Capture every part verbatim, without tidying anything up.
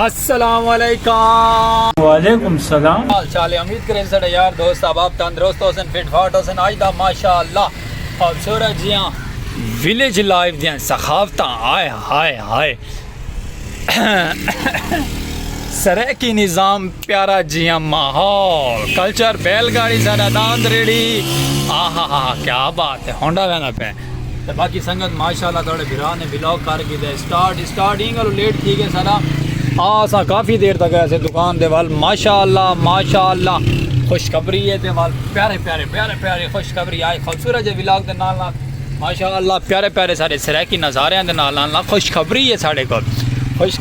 السلام علیکم۔ وعلیکم السلام۔ حال چال ہے؟ امید کرے ساڈے یار دوست احباب تندرست ہوسن، فٹ فاٹ ہوسن۔ اج دا ماشاءاللہ خوبصورت جیاں ولیج لائف دیاں سخاوتاں، آئے ہائے ہائے۔ سرائیکی نظام، پیارا جیاں ماحول، کلچر، بیل گاڑی، ساڈا داند ریڑھی، آہا ہا، کیا بات ہے، ہونڈا ویندا پے۔ تے باقی سنگت ماشاءاللہ تہاڈے بھرا نے ولاگ کر گھدا ہے سٹارٹ۔ سٹارٹنگ والوں لیٹ تھی گئے سارا۔ آ اساں کافی دیر تک ایسے دکان دے ول۔ ماشاءاللہ، ماشاءاللہ، خوشخبری ہے تے ول پیارے پیارے پیارے پیارے خوشخبری آئے خوبصورت جے ولاگ دے نال نال۔ ماشاءاللہ، پیارے پیارے سارے سرائیکی نظاریاں دے نال نال نال خوشخبری ہے ساڈے کول۔ خوش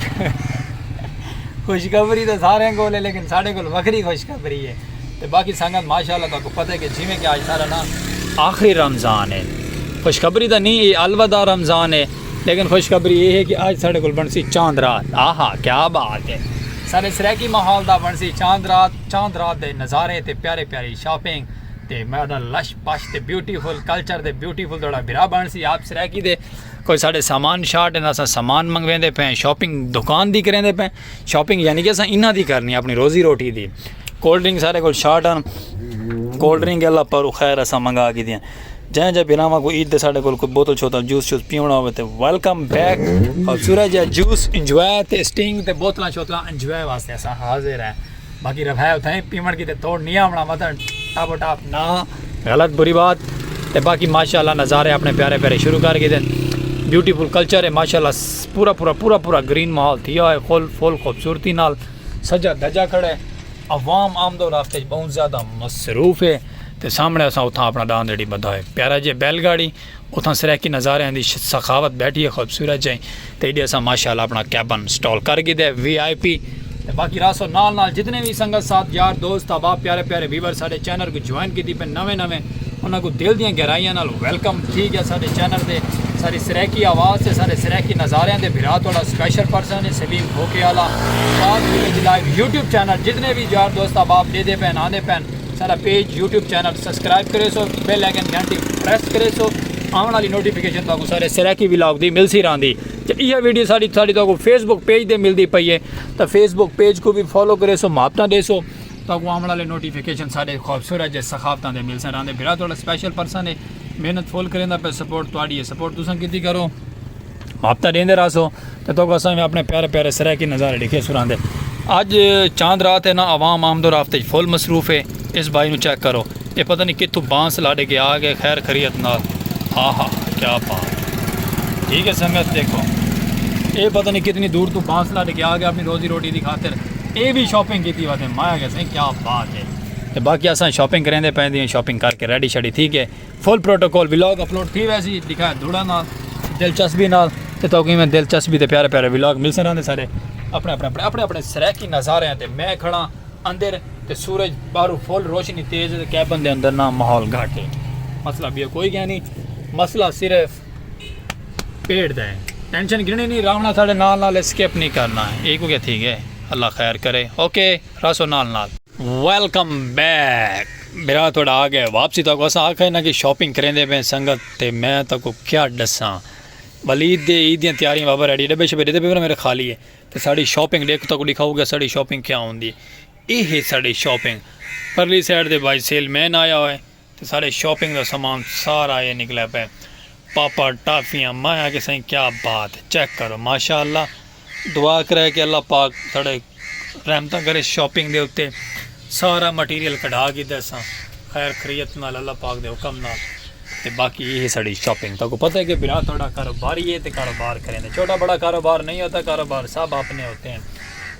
خوشخبری تے سارے کول ہے، لیکن ساڈے کول وکھری خوشخبری ہے۔ تے باقی سنگت ماشاءاللہ تہاکوں پتہ ہے کہ جیویں کہ اج سارا نا آخری رمضان ہے، خوشخبری تاں نہیں، اے الوداع رمضان ہے، لیکن خوشخبری اے ہے کہ اج ساڈے کول بنسی چاند رات۔ آہا، کیا بات ہے۔ سارے سرائیکی ماحول دا بنسی چاند رات، چاند رات دے نظارے تے پیارے پیاری شاپنگ تے میڈا لش پش تے بیوٹیفل کلچر دے بیوٹیفل تہاڈا بھرا بنسی آپ سرائیکی دے۔ کوئی ساڈے سامان شارٹ ہن، اساں سامان منگویندے پئے ہیں، شاپنگ دکان دی کریندے پئے ہیں، شاپنگ یعنی کہ اساں انہاں دی کرنی ہے، اپنی روزی روٹی دی۔ کولڈ ڈرنک سارے کول شارٹ ہن، کولڈ ڈرنک اللہ پاروں خیر اساں منگا گھدیاں۔ جیں جیں بھراواں کوں عید دے ساڈے کول کوئی بوتل شوتل جوس شوس پیوݨا ہووے تے ویلکم بیک۔ خوبصورت جیہا جوس انجوائے تے سٹنگ تے بوتلاں شوتلاں انجوائے واسطے اساں حاضر ہیں۔ باقی ربھے اتھائیں پیوݨ کیتے توڑ نہیں آوݨا، مطلب ٹاپ و ٹاپ نہ، غلط بری بات۔ تے باقی ماشاءاللہ نظارے اپݨے پیارے پیارے شروع کر گھدن۔ بیوٹیفل کلچر ہے ماشاءاللہ، س- پورا پورا پورا پورا گرین ماحول تھیا ہوئے، فل فل خوبصورتی نال سجا دھجا کھڑے۔ عوام آمد و رفت اچ ٻہوں زیادہ مصروف ہے۔ تے سامݨے اساں اتھاں اپݨا ݙاند ریڑھی ٻدھا ہوئے، پیارا جیہا بیل گاڑی، اتھاں سرائیکی نظاریاں دی ش- سخاوت بیٹھی ہے خوبصورت جئیں۔ تے ایݙے اساں ماشاءاللہ اپݨا کیبن سٹال کر گھدے وی آئی پی۔ تے باقی راسو نال نال جتنے وی سنگت ساتھ یار دوست احباب پیارے پیارے ویور ساڈے چینل کوں جوائن کیتی پئے نویں نویں، انہاں کوں دل دیاں گہرائیاں نال ویلکم۔ ٹھیک ہے، ساڈے چینل تے ساڈی سرائیکی آواز تے ساڈے سرائیکی نظاریاں دے بھرا تہاڈا سپیشل پرسن ہے سلیم کھوکھے والا۔ پاک ولیج لائیو یوٹیوب چینل جتنے وی یار دوست احباب ݙیہدے پئے ہن آندے پئے ہن، ساڈا پیج یوٹیوب چینل سبسکرائب کریسو، بیل آئیکن گھنٹی پریس کریسو، آوݨ والی نوٹیفیکیشن تہاکوں سارے سرائیکی ولاگ دی ملسی رہندی۔ تے ایہا ویڈیو ساڈی ساڈی تہاکوں فیس بک پیج تے ملدی پئی ہے، تاں فیس بک پیج کوں وی فالو کریسو، محبتاں ݙیسو، تہاکوں آوݨ والے نوٹیفیکیشن ساڈے خوبصورت جے سخاوتاں دے ملسن رہندے۔ بھرا تہاڈا سپیشل پرسن ہے، محنت فل کریندا پئے، سپورٹ تہاڈی ہے، سپورٹ تساں کیتی کرو۔ محبتاں ݙیندے رہسو تے تہاکوں اساں وی اپݨے پیارے پیارے سرائیکی نظارے ݙکھیسوں رہندے۔ اڄ چاند رات ہے نا، عوام آمد و رفت اچ فل مصروف ہے۔ اس بھائی نوں چیک کرو، اے پتہ نہیں کتھوں بانس لاڈے کے آ گئے خیر خیریت نال۔ آہا، کیا بات۔ ٹھیک ہے سنگت، دیکھو اے پتہ نہیں کتنی دور توں بانس لاڈے کے آ گئے اپݨی روزی روٹی دی خاطر۔ اے وی شاپنگ کیتی واسطے، میں آکھیا سائیں کیا بات ہے۔ تے باقی اساں شاپنگ کریندے پئے ہیں، شاپنگ کر کے ریڈی شیڈی تھی گئے۔ فل پروٹوکول ولاگ اپلوڈ تھی ویسی، ݙکھایا دھوڑا نال، دلچسپی نال۔ تے تہاکوں ایویں دلچسپی تے پیارے پیارے ولاگ ملسن رہندے سارے اپݨے اپݨے اپݨے اپݨے اپݨے سرائیکی نظاریاں تے۔ میں کھڑا اندر تے سورج ٻاہروں فل روشنی تیز ہے تے کیبن دے اندر نا ماحول گھٹ ہے۔ مسئلہ ٻیا کوئی کائنی، مسئلہ صرف پیٹ دا ہے۔ ٹینشن گھنݨی نہیں، راوݨا ساڈے نال نال ہے، سکپ نہیں کرنا ہے۔ ایکوں کیا تھی گئے، اللہ خیر کرے۔ اوکے، رہسو نال نال۔ ویلکم بیک بھرا، تہاڈا آ گئے واپسی۔ تہاکوں اساں آکھیا نا کہ شاپنگ کریندے پئے سنگت، تے میں تہاکوں کیا ݙساں، ولید دے عید دیاں تیاریاں بابا ریڈی، ݙبے شبے ݙیندے پئے نا میرے خالی ہے۔ تے ساڈی شاپنگ ݙیکھ، تہاکوں ݙکھاؤ گیا ساڈی شاپنگ کیا ہوندی۔ اے ہے ساڈی شاپنگ۔ پرلی سائیڈ دے بھائی سیل مین آیا ہوئے تے ساڈے شاپنگ دا سامان سارا اے نکلیا پئے۔ پاپڑ، ٹافیاں، میں آکھیا سائیں کیا بات ہے، چیک کرو ماشاءاللہ۔ دعا کرے کہ اللہ پاک ساڈے رحمتاں کرے شاپنگ دے اتے۔ سارا مٹیریل کڈھا گھدا اساں خیر خیریت نال اللہ پاک دے حکم نال۔ تے باقی اے ہے ساڈی شاپنگ۔ تہاکوں پتہ ہے کہ بھرا تہاڈا کاروباری ہے تے کاروبار کریندے، چھوٹا بڑا کاروبار نہیں ہوتا، کاروبار سب اپنے ہوتے ہیں۔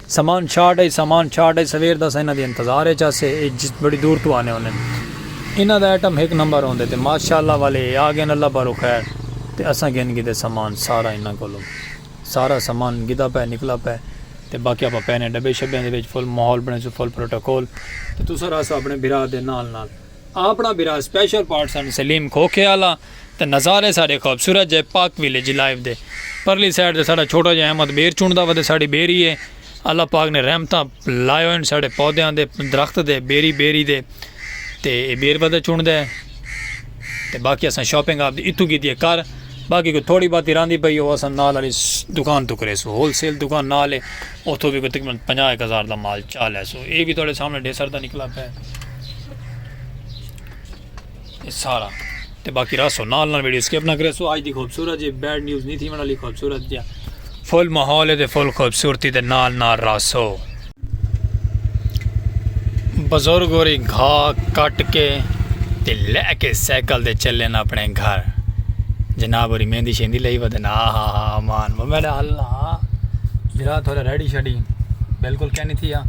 سامان شارٹ ہے، سامان شارٹ ہے، سویر دا اساں انہاں دے انتظار اچ ہاسے، اے جس بڑی دور توں آنے ہوندن۔ انہاں دا آئٹم ہک نمبر ہوندے تے ماشاءاللہ والے اے آ گئن اللہ پاروں خیر۔ تے اساں گھن گھدے سامان سارا انہاں کولوں۔ سارا سامان گھدا پئے، نکلا پئے۔ تے باقی آپاں پئے نے ݙبے شبیاں دے وچ، فل ماحول بݨیسوں، فل پروٹوکول۔ تے تساں رہسو اپݨے بھرا دے نال نال۔ اپݨا بھرا سپیشل پارسن سلیم کھوکھے آلا۔ تے نظارے ساڈے خوبصورت جئے پاک ولیج لائیو دے۔ پرلی سائیڈ تے ساڈا چھوٹا جئے احمد بیر چݨدا ودے، ساڈی بیری ہے۔ اللہ پاک نے رحمتاں لائے ہوئن ساڈے پودیاں دے، درخت دے، بیری بیری دے۔ تے اے بیر ودے چݨدا ہے۔ تے باقی اساں شاپنگ آپ دی اتھوں کیتی ہے کر۔ باقی کوئی تھوڑی باتی راندی پئی او اساں نال والی دکان توں کریسوں، ہول سیل دکان نال ہے۔ اتھوں وی کوئی تقریباً پنجاہ ایک ہزار دا مال چا لیسوں۔ اے وی تہاڈے سامنے ڈھیسر دا نکلا پیا۔ اے سارا۔ تے باقی راسو نال نال ویڈیو سکپ نہ کریسو۔ اج دی خوبصورت جی بیڈ نیوز نہیں تھی ونالی خوبصورت جی۔ فل ماحول ہے تے فل خوبصورتی دے نال نال راسو۔ بزرگ ہوری گھا کٹ کے تے لے کے سائیکل دے چلے نا اپنے گھر۔ جناب ہوری مہندی شہندی لئی ودن آہا ہا امان وہ میرا اللہ۔ میرا تھوڑا ریڈی شیڈی بالکل کہنی تھی ہاں۔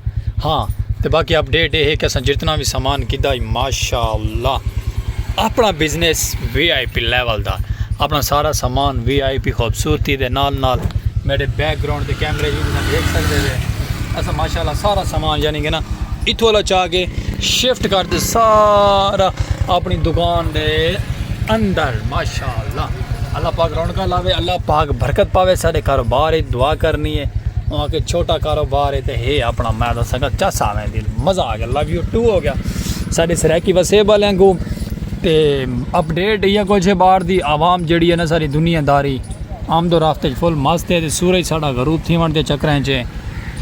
ہاں، تے باقی اپڈیٹ اے ہے کہ اساں جتنا وی سامان گھدا ہئی ماشاءاللہ اپنا business we I P level دا، اپنا سارا سامان وی آئی پی خوبصورتی دے نال نال۔ میڈے بیک گراؤنڈ دے کیمرے وی تساں ڈیکھ سکدے وے۔ اساں ماشاءاللہ سارا سامان یعنی کہ نا اتھوں والا چا کے شفٹ کر تے سارا اپنی دکان دے اندر ماشاءاللہ۔ اللہ پاک رونقاں لاوے، اللہ پاک برکت پاوے سارے کاروبار اچ۔ دعا کرنی ہے۔ اوہاں کے چھوٹا کاروبار ہے تے ہے اپنا میں دا سنگت چس آویں دل مزہ آ گیا لو یو ٹو ہو گیا۔ سارے سرائیکی وسیب والے کو تے اپڈیٹ یہ کچھ ہے باہر دی عوام جڑی ہے نا ساری دنیا داری آمد و رفت اچ فل مست ہے تے سورج ساڈا غروب تھیون دے چکریں چے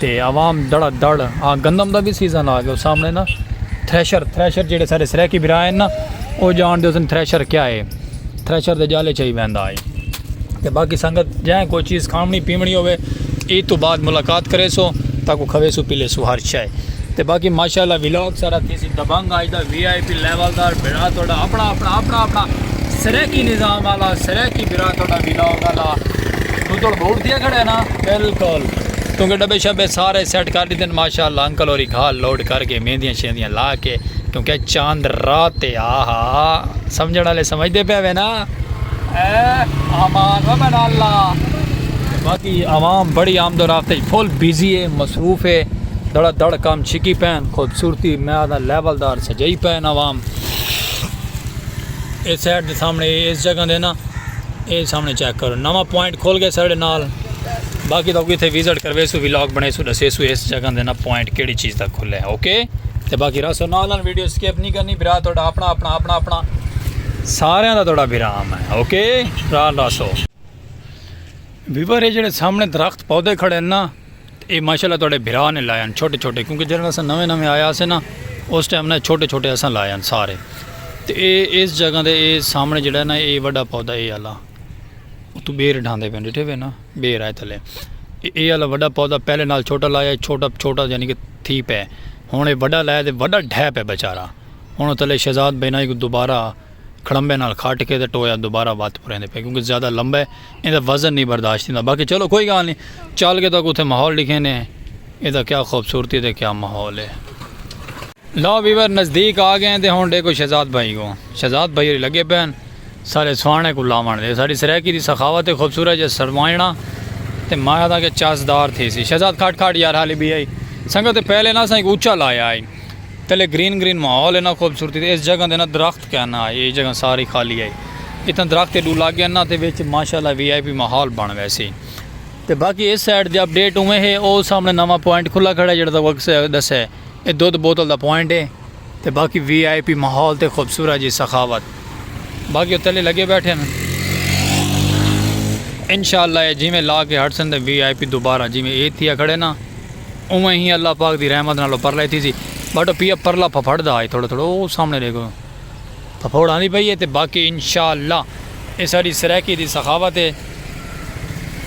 تے عوام دڑا دڑ آ گندم دا بھی سیزن آ گیا سامنے نا۔ تھریشر تھریشر جڑے سارے سرائیکی برا ہیں نا او جان دے اس نے تھریشر کیا ہے۔ تھریشر دے جالے چاہی ویندا ہے۔ تے باقی سنگت جائیں کوئی چیز کھاونی پیونی ہوے عید تو بعد ملاقات کرے سو تاکو کھوے سو پیلے سو ہر شے۔ تے باقی ماشاءاللہ ولاگ سارا تھی سی دبنگ آج دا وی آئی پی لیول دا بڑا تھوڑا اپنا اپنا اپنا اپنا سریکی نظام والا سریکی برا تھوڑا ولاگ والا۔ تو تھوڑا بورڈ دیا کھڑے نا بالکل۔ کیونکہ ڈبے شبے سارے سیٹ کر دیتے ماشاءاللہ انکل اور گھال لوڈ کر کے مہندیاں شہندیاں لا کے کیونکہ چاند رات تے آہا سمجھن والے سمجھدے پے وے نا۔ اے امان و من اللہ۔ باقی عوام بڑی آمد و رفت اچ فل بزی ہے مصروف ہے۔ دڑا دڑ کام چھکی پین خوبصورتی میں آدھا لیول دار سجائی پین عوام۔ اس سائڈ دے سامنے اس جگہ دے نا اے سامنے چیک کرو نواں پوائنٹ کھل گئے ساڑے نال۔ باقی تو اتھے وزٹ کرویسو ولاگ بنیسو دسیسو اس جگہ دے نا پوائنٹ کیڑی چیز تک کھلے ہیں اوکے۔ تے باقی راسو نال نال ویڈیو سکپ نہیں کرنی برا تھوڑا اپنا اپنا اپنا اپنا سارے دا تھوڑا برام ہے اوکے۔ رال راسو۔ ویور یہ جڑے سامنے درخت پودے کھڑے ہیں نا اے ماشاءاللہ تہاڈے بھرا نے لائے ہن چھوٹے چھوٹے کیونکہ جیڑھے اساں نویں نویں آئے ہاسے نا اس ٹائم نا چھوٹے چھوٹے اساں لائے ہن سارے۔ تے اے اس جگہ دے اے سامنے جیڑھا ہے نا اے وڈا پودا اے آلا اتوں بیر ڈھاندے پئے ڈٹھے وے نا بیر آئے تھلے۔ اے اے آلا وڈا پودا پہلے نال چھوٹا لایا چھوٹا چھوٹا یعنی کہ تھی پئے۔ ہن اے وڈا لایا تے وڈا ڈھے پئے بیچارہ۔ ہن او تھلے شہزاد بھائی نا ایکوں دوبارہ کھڑمبے نال کھٹ کے تے ٹویا دوبارہ وت پریندے پئے کیونکہ زیادہ لمبا ہے ایندا وزن نہیں برداشت تھیندا باقی چلو کوئی گال نہیں۔ چل کے تہاکوں اتھے ماحول ڈکھینے ہیں ایندا کیا خوبصورتی تے کیا ماحول ہے۔ لو ویور نزدیک آ گئے ہیں تے ہن ڈیکھو شہزاد بھائی کو شہزاد بھائی ہوری لگے پئے ہیں سارے سوانے کو لاون دے ساری سرائیکی دی سخاوت تے خوبصورت جے سروائنا تے مایا دا کہ چس دار تھیسی شہزاد کھٹ کھٹ یار حالی بھی آئی سنگت تے پہلے نہ سائیں اچا لایا آئی۔ تلے گرین گرین ماحول ہے نا خوبصورتی تے اس جگہ دے نا درخت کہنا آئے یہ جگہ ساری خالی آئی۔ اتنا درخت ایڈو لگ گیا نا تے وچ ماشاءاللہ وی آئی پی ماحول بن ویسی۔ تے باقی اس سائیڈ دے اپڈیٹ اوے ہے او سامنے نواں پوائنٹ کھلا کھڑا ہے جڑا تک وقت دسے اے دودھ بوتل دا پوائنٹ ہے۔ تے باقی وی آئی پی ماحول تے خوبصورت جی سخاوت۔ باقی او تلے لگے بیٹھے ہیں۔ انشاءاللہ اے جیویں لا کے ہٹ سن تے وی آئی پی دوبارہ جیویں اے تھیا کھڑے نا۔ اوویں ہی اللہ پاک دی رحمت نال او پرلا ہی تھیسی۔ بٹ او پیا پرلا پھپھڑدا ہئی تھوڑا تھوڑا او سامنے ڈیکھو۔ پھپھوڑ آندی پئی ہے تے باقی انشاءاللہ اے ساڈی سرائیکی دی سخاوت ہے۔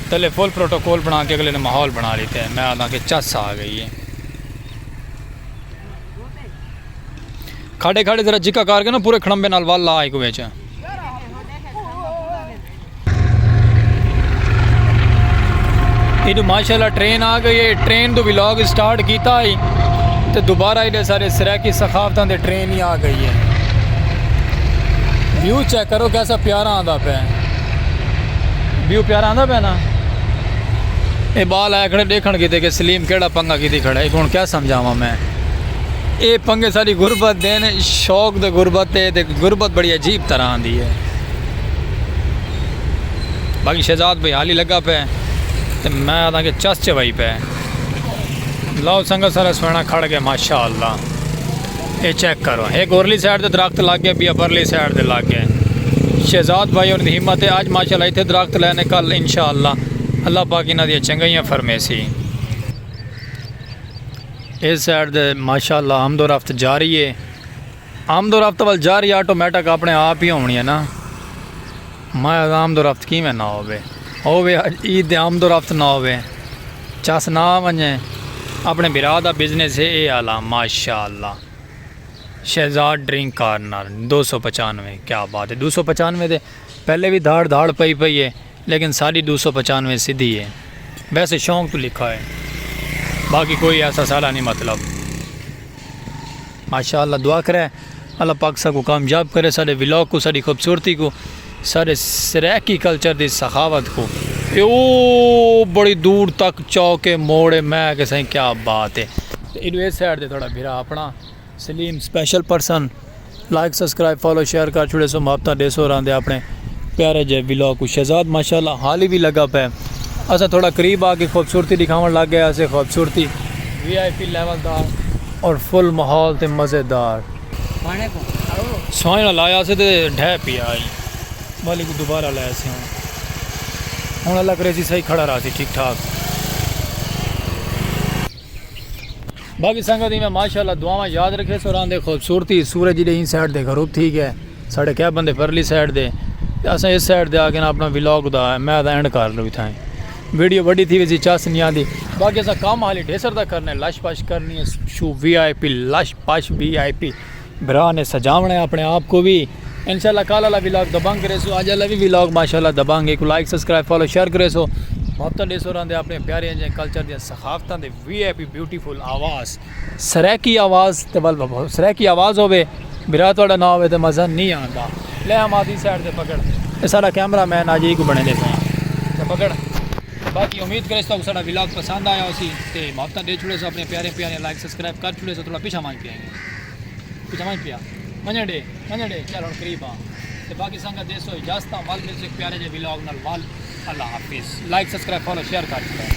تلے فل پروٹوکول بنا کے اگلے نے ماحول بنا لیتے ہیں میں آدھا کہ چس آ گئی ہے۔ کھاڑے کھاڑے ذرا جکا کر کے نا پورے کھڑمبے نال ول لا ایک وچ۔ ایڈو ماشاءاللہ ٹرین آ گئی ہے ٹرین دو ولاگ سٹارٹ کیتا ہی تے دوبارہ ایڈے سارے سرائیکی ثقافتاں دے ٹرین ہی آ گئی ہے۔ ویو چیک کرو کیسا پیارا آندا پہ ویو پیارا آندا پہ نا۔ اے بال آئے کھڑے دیکھن کیتے کہ سلیم کیڑا پنگا کیتی کھڑا ہے ہن کیا سمجھاواں میں۔ اے پنگے ساری غربت دین شوق دے غربت تے تے غربت بڑی عجیب طرح آندی ہے۔ باقی شہزاد بھائی حالی لگا پہ تے میں آدھا کہ چس چوائی پہ۔ لاؤ سنگت سارا سونا کھڑ گیا ماشاءاللہ۔ اے چیک کرو ایک اورلی سائیڈ تے درخت لگ گئے بیا پرلی سائیڈ تے لگ گئے۔ شہزاد بھائی ہوراں دی ہمت ہے، اڄ ماشاءاللہ اتھے درخت لائے نے، کل انشاءاللہ اللہ پاک انہاں دیاں چنگائیاں فرمیسی۔ اس سائیڈ دے ماشاءاللہ آمد و رفت جاری ہے۔ آمد و رفت ول جاری آٹومیٹک اپݨے آپ ہی ہووݨی ہے نا۔ میں آمد و رفت کیویں نہ ہووے؟ ہووے اڄ عید دے آمد و رفت نہ ہووے، چس نہ ونڄے۔ اپݨے بھرا دا بزنس ہے اے آلا، ماشاءاللہ۔ شہزاد ڈرنک کارنر، دو سو پچانوے، کیا بات ہے۔ دو سو پچانوے دے پہلے بھی دھاڑ دھاڑ پئی پئی ہے، لیکن ساݙی دو سو پچانوے سدھی ہے۔ ویسے شوق توں لکھا ہے، باقی کوئی ایسا ساݙا نہیں مطلب۔ ماشاءاللہ، دعا کرے اللہ پاک ساکوں کامیاب کرے، ساݙے ولاگ کوں، ساݙی خوبصورتی کوں، ساݙے سرائیکی کلچر دی سخاوت کوں۔ اے او بڑی دور تک چوک ہے، موڑ ہے، میں کہ سائیں کیا بات ہے۔ تے ایݙو اے سائیڈ تے تھوڑا بھرا اپݨا Saleem special person, like, subscribe, follow, share کر چھوڑے سو، محبتاں ݙے سو راندے اپݨے پیارے جے ولاگ کوں۔ شہزاد ماشاءاللہ حالی بھی لگا پئے۔ اساں تھوڑا قریب آ کے خوبصورتی ݙکھاوݨ لگ ڳئے، اسے خوبصورتی وی آئی پی لیول دار اور فل ماحول تے مزیدار۔ سوئیں نال آیا سے تے ڈھے پیا آئی۔ والی کو دوبارہ لایا سے ہن۔ ہن اللہ کرے سی صحیح کھڑا رہا سی ٹھیک ٹھاک۔ باقی سنگت ایویں ماشاءاللہ دعاواں یاد رکھے سو راندے۔ خوبصورتی سورج جی دے ایں سائیڈ دے غروب تھی ڳئے، ساݙے کیا بندے پرلی سائیڈ دے، تے اساں اس سائیڈ دے آ کے نا اپݨا ولاگ دا میں دا اینڈ کر لو تھائیں۔ ویڈیو وݙی تھی ویسی، چس نہیں آندی۔ باقی اساں کم حالی ڈھیسر دا کرنے، لش پش کرنی ہے، شو وی آئی پی لش پش وی آئی پی بھرا نے سجاوݨا ہے اپݨے آپ کو بھی۔ انشاءاللہ کل والا ولاگ دبنگ کرے سو، اڄ والا بھی ولاگ ماشاءاللہ دبنگ ہے۔ کو لائک، سبسکرائب، فالو، شیئر کرے سو، محبت ݙے سو راندے اپݨے پیارے جے کلچر دیاں ثقافتاں دے۔ وی آئی پی بیوٹیفل آواز، سرائیکی آواز تے ول بابا، سرائیکی آواز ہووے، بھرا تہاݙا نہ ہووے تے مزہ نہیں آندا۔ لے ہم آدھی سائیڈ تے پکڑ، اے ساݙا کیمرہ مین آج ایکوں بݨیندے پئے ہیں۔ تے پکڑ۔ باقی امید کرے سو ساݙا ولاگ پسند آیا ہوسی تے محبتاں ݙے چھوڑے سو اپݨے پیارے پیارے، لائک سبسکرائب کر چھوڑے سو، تھوڑا پیچھا ونڄ پیا ہیں۔ پیچھا ونڄ پیا۔ ونڄݨ ݙے، ونڄݨ ݙے، چل ہݨ قریب آ۔ تے باقی سنگت ݙے سو اجازتاں، ول ملسوں ہک پیارے جے ولاگ نال ول۔ اللہ حافظ۔ لائک، سبسکرائب، فالو، شیئر کر چھوڑے۔